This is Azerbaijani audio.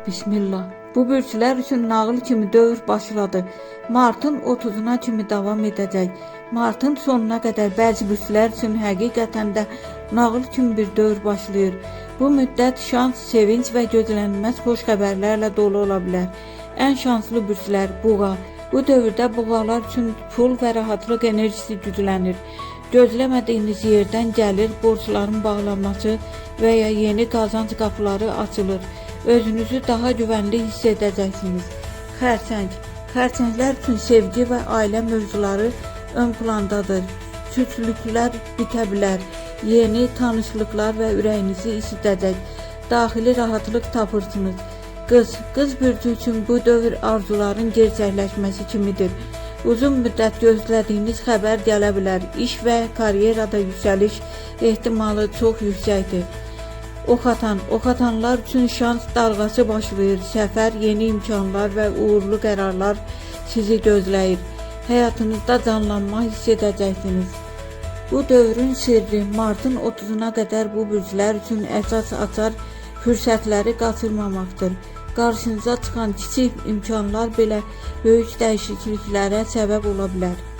Bismillah. Bu bürclər üçün nağıl kimi dövr başladı. Martın 30-una kimi davam edəcək. Martın sonuna qədər bəzi bürclər üçün həqiqətən də nağıl kimi bir dövr başlayır. Bu müddət şans, sevinç və gözlənilməz xoş xəbərlərlə dolu ola bilər. Ən şanslı bürclər buğa. Bu dövrdə buğalar üçün pul və rahatlıq enerjisi güclənir. Gözləmədiyiniz yerdən gəlir, borcların bağlanması və ya yeni qazanc qapıları açılır. Özünüzü daha güvənli hiss edəcəksiniz. Xərçəng. Xərçənglər üçün sevgi və ailə mövzuları ön plandadır. Küslüklər bitə bilər. Yeni tanışlıqlar və ürəyinizi isidəcək. Daxili rahatlıq tapırsınız. Qız, qız bürcü üçün bu dövr arzuların gerçəkləşməsi kimidir. Uzun müddət gözlədiyiniz xəbər gələ bilər. İş və karyerada yüksəliş ehtimalı çox yüksəkdir. Ox atan, ox atanlar üçün şans dalğası başlayır. Səfər, yeni imkanlar və uğurlu qərarlar sizi gözləyir. Həyatınızda canlanma hiss edəcəksiniz. Bu dövrün sirri martın 30-una qədər bu bürclər üçün əsas açar fürsətləri qaçırmamaqdır. Qarşınıza çıxan kiçik imkanlar belə böyük dəyişikliklərə səbəb ola bilər.